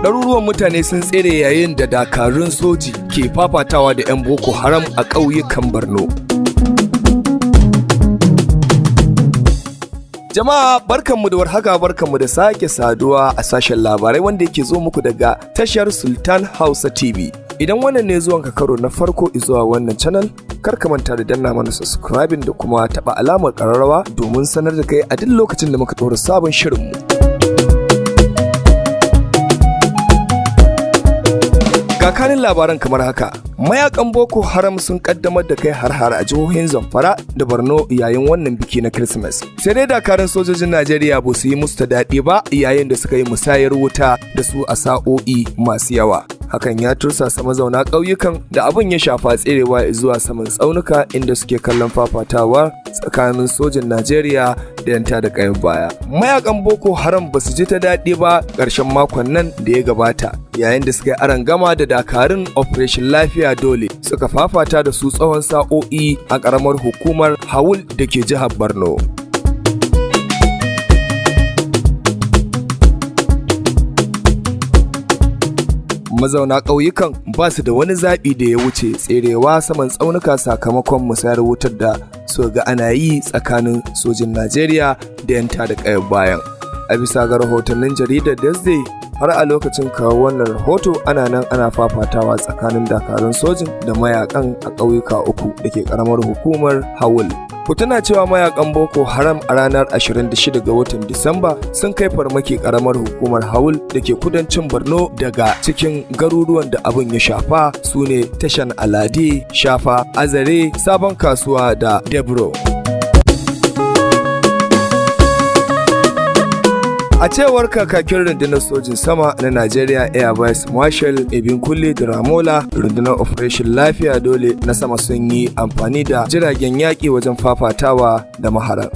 Ɗaruruwan mutane sun tsere yayin da dakarun soji ke fafatawa da 'yan Boko Haram a ƙauyukan Borno. Jama'a, barkanmu da warhaka, barkanmu da sake saduwa a sashen labarai wanda yake zo muku daga tashar Sultan Hausa TV. Idan wannan ne zuwanka karo na farko zuwa wannan channel, kar ka manta da danna mana subscribing da kuma taɓa alamar ƙararrawa domin sanar da kai a duk lokacin da muka ɗora sabon shirinmu. Ga kanin labaran kamar haka: Mayakan Boko Haram sun kaddamar da kai har-har a jihohin Zamfara da Borno yayin wannan biki na Christmas. Sai dai dakarun sojojin Najeriya ba su yi musu ta daɗi ba yayin da suka yi musayar wuta da su a sa'o'i masu yawa. Hakan ya tursasa mazauna ƙauyukan da abin ya shafa tserewa zuwa saman tsaunuka, inda suke kallon fafatawa tsakanin sojin Najeriya da 'yan da ƙayar baya. Mayakan Boko Haram ba su ji ta daɗi ba ƙarshen makon nan da ya gabata yayin da suka yi arangama da dakarun Operation Lafiya Dole, suka fafata da su tsawon sa'o'i a ƙaramar hukumar Hawul da ke jihar Borno. Mazauna ƙauyukan ba su da wani zaɓi da ya wuce tserewa saman tsaunuka sakamakon musayar wutar da suka ga ana yi tsakanin sojin Najeriya da 'yan da ƙayar bayan. A bisa ga rahotannin jaridar Thursday, har a lokacin kawo wannan rahoto ana nan ana fafatawa tsakanin dakarun sojin da mayakan a ƙauyuka uku da ke ƙaramar hukumar Hawul. Ku tuna cewa mayakan Boko Haram a ranar 26 ga watan Disamba sun kai farmaki karamar hukumar Hawul da ke kudancin Borno. Daga cikin garuruwan da abin ya shafa su ne Tashan Alade, Shafa, Azare, Sabon Kasuwa da Debro. A cewar kakakin rundunar sojin sama na Najeriya, Air Vice Marshal Ebinkulle Ramola, rundunar Operation Lafiya Dole na sama sun yi amfani da jiragen yaƙi wajen fafatawa da maharan.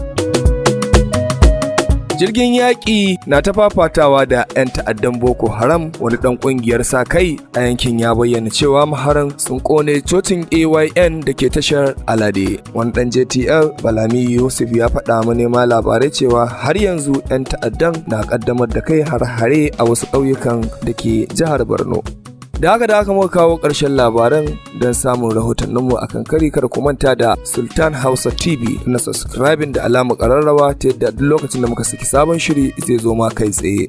Jirgin yaƙi na ta fafatawa da 'yan ta'addan Boko Haram. Wani ɗan ƙungiyar sa kai a yankin ya bayyana cewa maharan sun ƙone cocin AYN da ke Tashar Alade. Wani ɗan JTL, Balami Yusuf, ya faɗa manema labarai cewa har yanzu 'yan ta'addan na ƙaddamar da kai har-hare a wasu ƙauyukan da ke jihar Borno. Da haka muka kawo ƙarshen labaran. Don samun rahotanninmu a kan kari, kar ku manta da Sultan Hausa TV na subscribing da alamar ƙararrawa, ta yadda duk lokacin da muka saki sabon shiri zai zo ma kai tsaye.